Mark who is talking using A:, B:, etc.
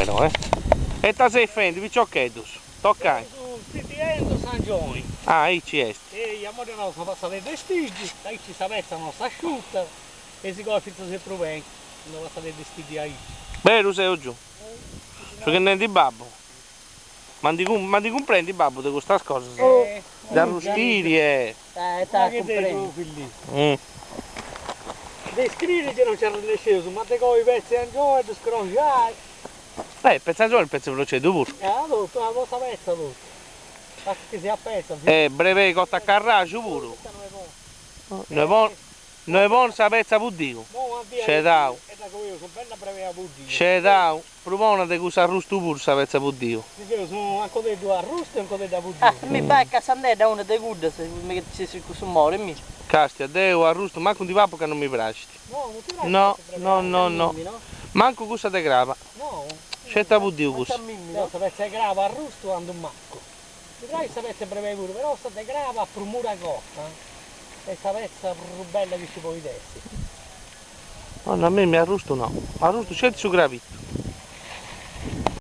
A: però, eh. E ita seis fendi, piciocheddus? Tocai.
B: Seus stiddiendu s'angioni.
A: Ah, aici est.
B: Eia, immoi ddi 'onaus una passadedda 'e stiddiu, aici sa petza non s'asciutat e si coit fintzas e prus beni, una passadedda 'e stiddiu aici.
A: Berus, Eugeniu? Su chi nendi babbu. Ma ndi ma ndi cumprendit babbu de custas cosas? De arrustiri e.
C: Eh, ita cumprendi.
B: De scriri gei non nci arrennesceus, ma de coi petza 'e angioni e ddu scroxai.
A: Eh, petza 'e angioni e petza 'e proceddu puru.
B: Ah, totu, ah, po sa petza totu. Bastat chi siat petza.
A: E brebei cota a carraxu puru. No est bona, no est bona sa petza buddiu. Scedau. Scedau. Prus bona de cussa arrustu puru sa petza buddiu.
C: Ah, mi parit ca s'andedda una de cuddas mi ci cussu mori mi.
A: Castia, deu arrustu mancu ndi papu ca non mi praxit. No, no, no, no. Mancu cussa de craba. Sceti a buddiu cussa.
B: Deu sa petza 'e craba arrustu andu maccu. Mi praxit sa petza 'e brebei puru, però sa de craba a prumura cotta est sa petza prus bella chi ci podit essi.
A: No, a mei mi arrustu no. Arrustu sceti su crabitu.